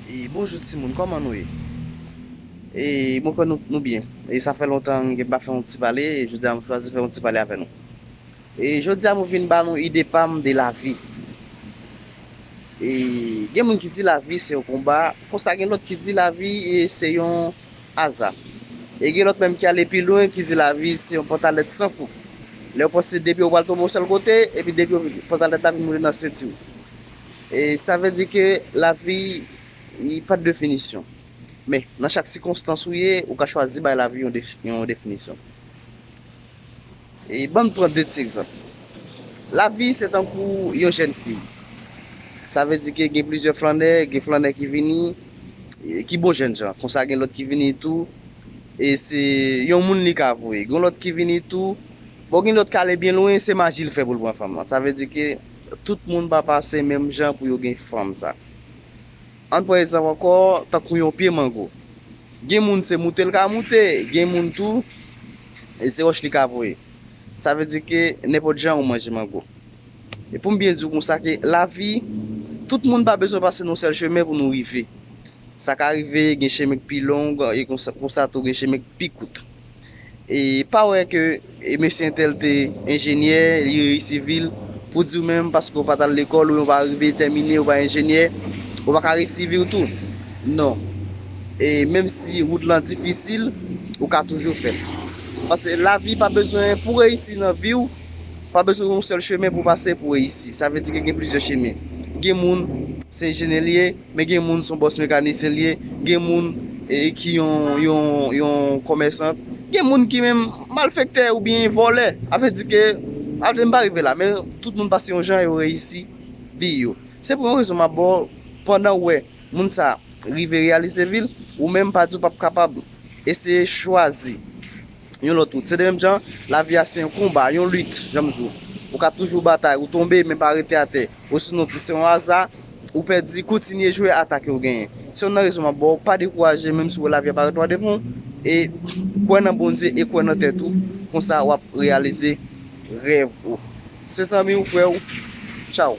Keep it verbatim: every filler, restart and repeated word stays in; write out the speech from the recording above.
E bonjou timoun, kòman nou ye? E mwen kwè nou, nou byen. E sa fè lontan m pa fè yon ti pale, e jodi a m chwazi fè yon ti pale avè nou. E jodi a m vin ba nou ide pa m de lavi. E gen moun ki di lavi se yon konba, konsa gen lòt ki di lavi e se yon aza. E gen lòt menm ki ale pi lwen ki di lavi se yon pantalèt san fouk. Lè w panse depi w pral tonbe yon sèl kote, epi depi pantalèt la vin moute nan senti w. E sa vle di ke lavi li pa de definisyon. Men, nan chak sikonstans ou ye, ou ka chwazi bay lavi yon, de, yon definisyon. E ban m pran de ti egzanp. Lavi se tankou yon jèn fi. Sa vle di ke gen plizyè flannè, gen flannè ki vini, e ki bon jèn jan. Konsa gen lòt ki vini tou, e se yon moun li ka voye. Gen lòt ki vini tou, bon, gen lòt ki ale byen lwen, se maji l fè pou l pran fanm lan. Sa vle di ke tout moun pa pase menm jan pou yo gen fanm sa. Ann pran egzanp ankò, tankou yon pye mango. Gen moun se moute l ka moute, gen moun tou, e se wòch li ka voye. Sa vle di ke nenpòt jan ou manje mango. E pou m byen di w konsa ke lavi, tout moun pa bezwen pase nan yon sèl chemen pou nou rive. Sa ka rive gen chemen k pi long, e konsa, konsa tou gen chemen k pi kout. E pa wè ke e mesye entèl te enjenyè, li reyisi vi l, pou di w menm paske w pa t al lekòl, ou pa rive tèmine, ou pa enjenyè, ou pa ka reyisi vi w tou. Non. E menm si wout lan difisil, ou ka toujou fè l. Paske lavi pa bezwen, pou reyisi nan vi w, pa bezwen yon sèl chemen pou pase pou reyisi. Sa vle di ke gen plizyè chemen. Gen moun, se enjenyè li ye, men gen moun se yon bòs mekanisyen li ye, gen moun e, ki yon, yon, yon kòmèsant, gen moun ki menm malfektè oubyen vòlè. A vle di ke, a vle m pa rive la, men tout moun pase yon jan yo reyisi vi yo. Se pou yon rezon m ap ba w, pandan w wè moun sa rive reyalize vi l, ou menm pa di w p ap kapab. Eseye chwazi yon lòt wout. Se de menm jan, lavi a se yon konba, yon lit, jan m di w. Ou ka toujou batay, ou tonbe, men pa rete atè. Osinon, di se yon aza, ou pèdi, kontinye jwe ata ke w genyen. Se youn nan rezon m ap ba w, pa dekouraje, menm si w wè lavi a pa ret dwa devan w, e kwè nan Bondye, e kwè nan tèt ou, konsa w ap reyalize rèv ou. Se zanmi w, frè w, tchaw.